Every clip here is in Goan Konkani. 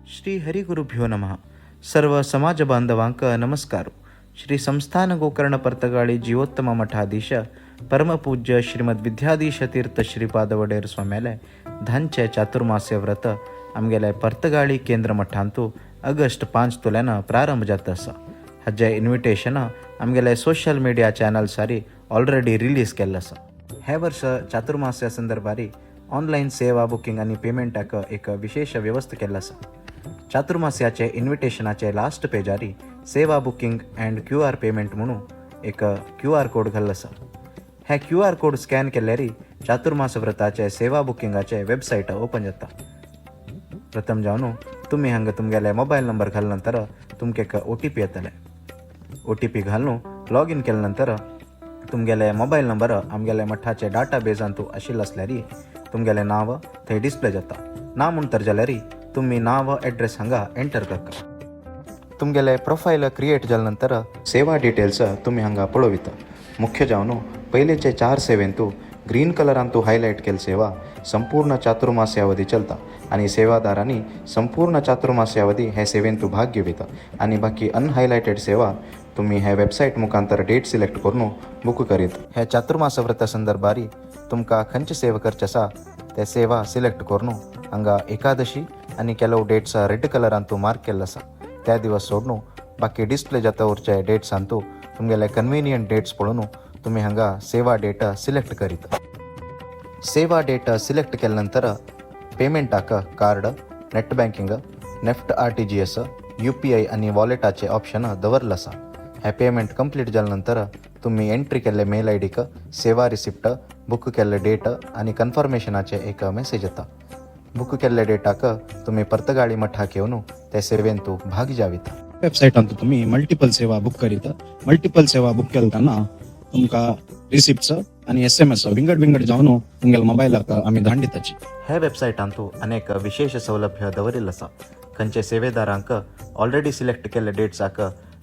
श्री हरिगुरुभ्यो नमः. सर्व समाज बांधवांक नमस्कार. श्री संस्थान गोकर्ण पर्तगाळी जीवोत्तम मठाधीश परमपूज्य श्रीमद विद्याधीश तीर्थ श्रीपाद वडेर स्वाम्याले धांचे चातुर्मास्य व्रत आमगेले पर्तगाळी केंद्र मठांतू ऑगस्ट 5 तुल्यान प्रारंभ जाता आसा. हाजे इन्विटेशन आमगेले सोशल मिडिया चॅनल्सारी ऑलरेडी रिलीज केल्लें आसा. हे वर्स चातुर्मास्या संदर्भारी ऑनलायन सेवा बुकिंग आनी पेमेंटाक एक विशेष व्यवस्था केल्लो आसा. चातुर्मास्याचे इन्विटेशनाचे लास्ट पेजारी सेवा बुकिंग अँड क्यूआर पेमेंट म्हणून एक क्यूआर कोड घाल्लो आसा. हे क्यूआर कोड स्कॅन केल्यारी चातुर्मास व्रताचे सेवा बुकिंगाचे वेबसायट ओपन जाता. प्रथम जावन तुमी हांगा तुमगेले मोबायल नंबर घाल नंतर तुमकां एक ओटीपी येतले. ओटीपी घालून लॉग इन केल्या नंतर तुमगेले मोबायल नंबर आमगेले मठाचे डाटा बेजांतू आशिल्लो आसल्यार तुमगेलें नांव थंय डिस्प्ले जाता. ना म्हणतर जाल्यार तुमी नांव, एड्रेस हांगा एंटर करता. तुमगेले प्रोफायल क्रिएट जाल्या नंतर सेवा डिटेल्स तुमी हांगा पळोवयता. मुख्य जावन पयलेचे चार सेवेंतू ग्रीन कलरांतू हायलायट केल्ली सेवा संपूर्ण चातुर्मास्य अवधी चलता आनी सेवादारांनी संपूर्ण चातुर्मास्य अवधी हे सेवेंतू भाग घेवयता आनी बाकी अनहायलायटेड सेवा तुम्ही हे वेबसायट मुखांतर डेट सिलेक्ट करून बुक करीत. हे चातुर्मास व्रता संदर्भारी तुमकां खंयची सेवा करची आसा ते सेवा सिलेक्ट करून हांगा एकादशी आनी ಕೆಲವು डेट्स रेड कलरांतू मार्क केल्लो आसा. त्या दिवस सोडून बाकी डिस्प्ले जाता उरचे डेट्सांतू तुमगेले कन्विनियंट डेट्स पळोवन तुमी हांगा सेवा डेट सिलेक्ट करीत. सेवा डेट सिलेक्ट केल्या नंतर पेमेंटाक card, net banking, NEFT, RTGS, UPI आनी वॉलेटाचे ऑप्शन दवरलं आसा. हे पेमेंट कंप्लीट जाल्या नंतर तुमी एंट्री केल्ले मेल आयडीक सेवा रिसिप्ट, बुक केल्ले डेट आनी कन्फर्मेशनाचे एक मेसेज येता. बुक केल्ले डेटाक तुमी पर्तगाळी मठाक येवन ते सेवेंतू भाग जाविता. वेबसायटांत तुम्ही मल्टिपल सेवा बुक करीत. मल्टिपल सेवा बुक केलताना तुमका रिसिप्ट्स आणि एसएमएस विंगड विंगड जावन तुमगेले मोबायलाक आमी धाडून दिताची. हे वेबसायटांतू अनेक विशेष सौलभ्य दवरिल्लो आसा. खंयचे सेवेदारांक ऑलरेडी सिलेक्ट केल्ले डेट्साक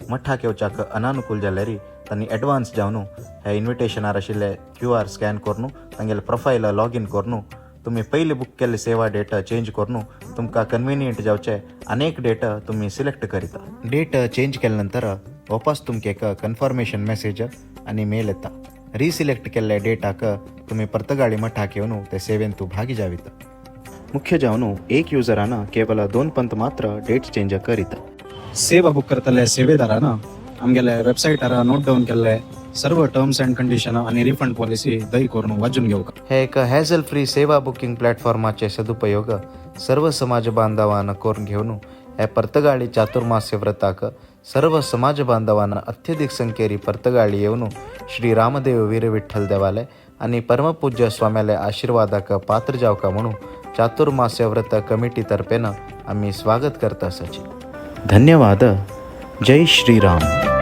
मठाक येवच्याक अनानुकूल जाल्यार तांणी एडवान्स जावन हे इन्विटेशनार आशिल्ले क्यूआर स्कॅन करून तांगेले प्रोफायल लॉग इन करून तुमी पयली बुक केल्ली सेवा डेट चेंज करून तुमकां कन्विनियंट जावचे अनेक डेट तुमी सिलेक्ट करिता. डेट चेंज केल्या नंतर वापस तुमकां एक कन्फर्मेशन मेसेज आनी मेल येता. रिसिलेक्ट केल्ले डेटाक तुमी पर्तगाळी मठाक येवन ते सेवेंतू भागी जाविता. मुख्य जावन एक युजरान केवल दोन पंत मात्र डेट चेंज करीत. सेवा बुक करतले सेवेदारान आमगेले वेबसायटार नोट डावन केल्ले सर्व टर्म्स अँड कंडिशन आणि रिफंड पॉलिसी दय करून वाचून घेवका. हे एक हॅझल फ्री सेवा बुकिंग प्लॅटफॉर्माचे सदुपयोग सर्व समाज बांधवान करून घेवन हे पर्तगाळी चातुर्मास्य व्रताक सर्व समाज बांधवान अत्यधिक संख्येरी पर्तगाळी येवन श्री रामदेव वीरविठ्ठल देवालय आणि परमपूज्य स्वाम्याले आशीर्वादाक पात्र जावका म्हणून चातुर्मास्य व्रत कमिटी तर्फेन आम्ही स्वागत करता आसाची. धन्यवाद. जय श्रीराम.